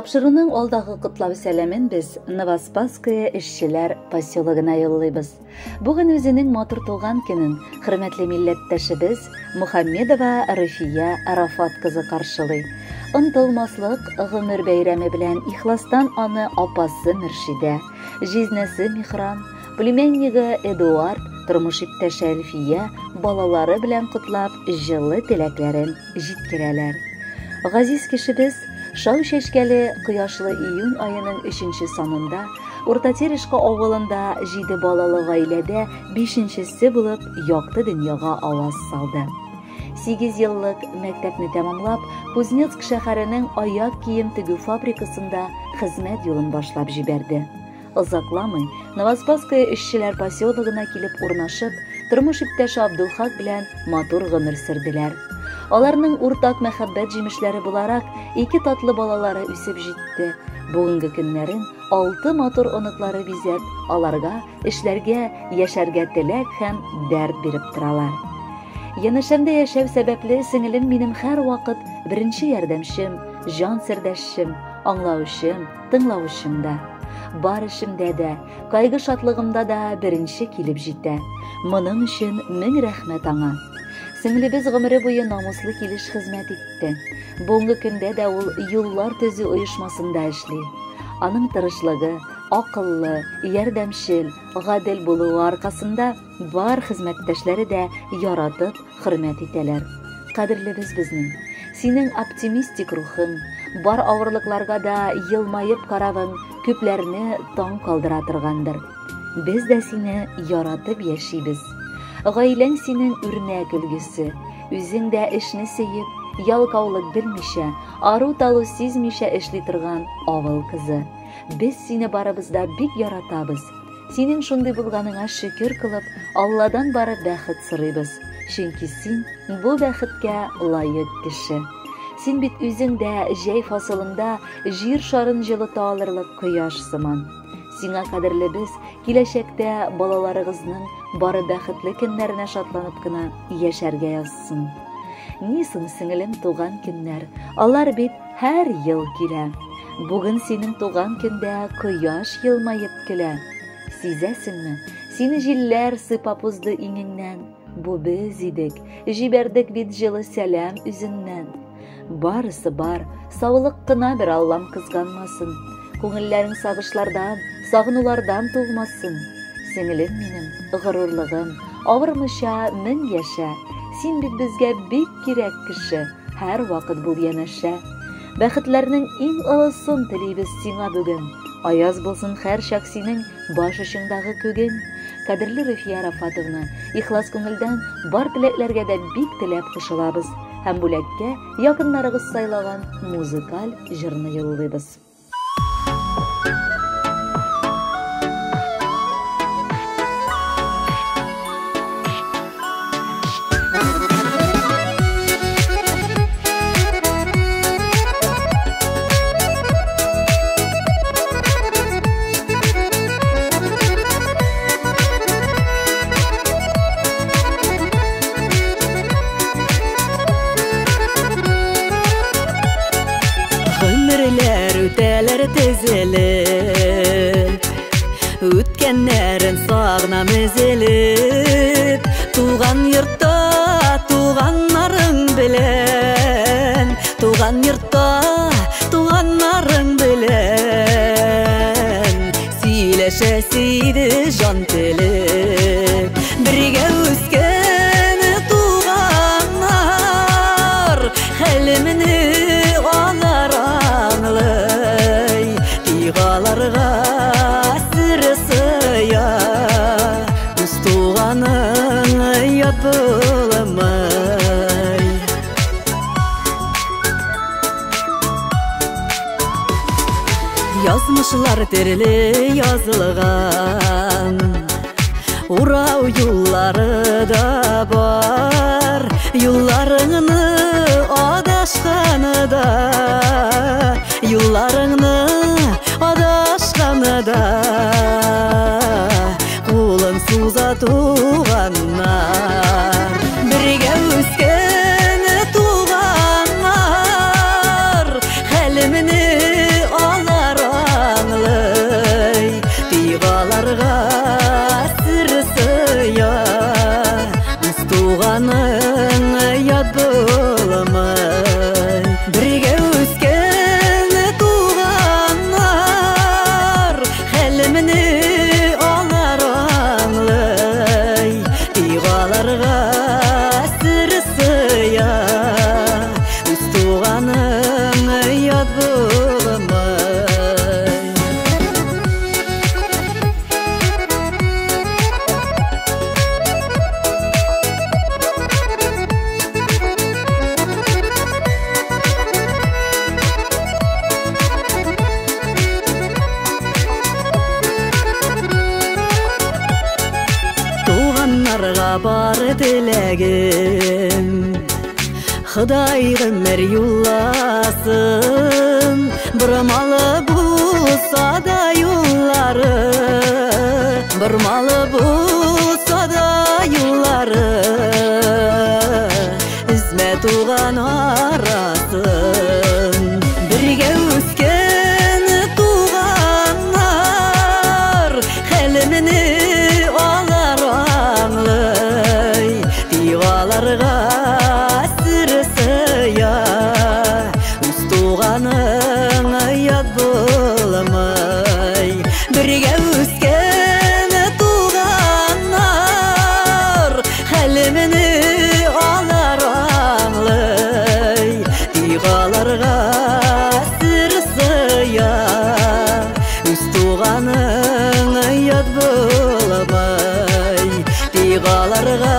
Тапшыруның алдагы котлау сәламен без Новоспасское эшчеләр поселогына юллыйбыз. Бүген үзенең матур туган көнен хөрмәтле милләттәшебез Мухаммедова Руфия Арафат кызы каршылый. Онытылмаслык гомер бәйрәме белән ихластан аны апасы Мөршидә, җизнәсе Михран, племяннигы Эдуард, тормыш иптәше Әлфия, балалары белән котлап, җылы теләкләрен җиткерәләр. Газиз кешебез шау чәчкәле кояшлы июнь аеның өченче санында Урта Терешка авылында җиде балалы гаиләдә бишенчесе булып якты дөньяга аваз салды. Сигез еллык мәктәпне тәмамлап, Кузнецк шәһәренең аяк кием тегү фабрикасында хезмәт юлын башлап җибәрде. Озакламый Новоспасское эшчеләр поселогына килеп урнашып, тормыш иптәше Абдулхак белән матур гомер сөрделәр. Аларның уртак мәхәббәт җимешләре буларак, ике татлы балалары үсеп җитте. Бүгенге көннәрен алты матур оныклары бизәп, аларга эшләргә, яшәргә теләк һәм дәрт биреп торалар. Янәшәмдә яшәү сәбәпле сеңелем минем һәрвакыт беренче ярдәмчем, җан сердәшчем, аңлаучым, тыңлаучым да. Бар эшемдә дә, кайгы шатлыгымда да беренче килеп җитә. Моның өчен мең рәхмәт аңа. Сеңлебез гомере буе намуслы килеш хезмәт итте. Бүгенге көндә дә ул юллар төзү оешмасында эшли. Аның тырышлыгы, акыллы, ярдәмчел, гадел булуы аркасында бар хезмәттәшләре дә яратып, хөрмәт итәләр. Кадерлебез безнең. Синең оптимистик рухың, бар авырлыкларга да елмаеп каравың күпләрне таң калдыра торгандыр. Без дә сине яратып яшибез. Гаиләң синең үрнәк өлгесе. Үзең дә эшне сөеп, ялкаулык белмичә, ару-талу сизмичә эшли торган авыл кызы. Без сине барыбыз да бик яратабыз. Синең шундый булганыңа шөкер кылып, Алладан бары бәхет сорыйбыз. Чөнки син бу бәхеткә лаек кеше. Син бит үзең дә җәй фасылында җир шарын җылыта алырлык кояш сыман. Сиңа кадерлебез, киләчәктә балаларыгызның бары бәхетле көннәренә шатланып кына яшәргә язсын. Ни соң, сеңелем, туган көннәр? Алар бит һәр ел килә. Бүген синең туган көндә кояш елмаеп көлә. Сизәсеңме, сине җилләр сыйпап узды иңеңнән. Бу без идек, җибәрдек бит җылы сәлам үзеңнән. Барысы бар, саулык кына бер Аллам кызганмасын. Күңелләрең сагышлардан, сагынулардан тулмасын. Сеңелем минем, горурлыгым, авырмыйча мең яшә. Син бит безгә бик кирәк кеше, һәрвакыт бул янәшә. Бәхетләрнең иң олысын телибез сиңа бүген. Аяз булсын һәрчак синең баш очыңдагы күгең. Кадерле Руфия Рафатовна, ихлас күңелдән бар теләкләргә дә бик теләп кушылабыз һәм бүләккә якыннарыгыз сайлаган музыкаль җырны юллыйбыз. Гомерләр үтәләр тезелеп, үткәннәрен сагынам өзелеп. Туган йортта туганнарың белән, туган йортта туганнарың белән сөйләшәсе иде җан телеп. Бергә үскән туганнар хәлемне алар аңлый, тик аларга сер сыя, үз туганың ят булмый. Язмышлар төрле язылган, урау юллары да бар. Юлларыңны адашканы да, юлларыңны адашканы да, кулын суза туганнар. Бергә үскән туганнар хәлемне Сиңа бар теләгем, Ходай гомер юлласын, бормалы булса да юллары, бормалы булса да юллары, өзмә туган арасын. Бергә үскән туганнар, хәлемне алар аңлый, тик аларга сер сыя, үз туганың ят булмый. Бергә үскән туганнар, хәлемне алар аңлый, тик аларга сер сыя, үз туганың ят булмый, тик аларга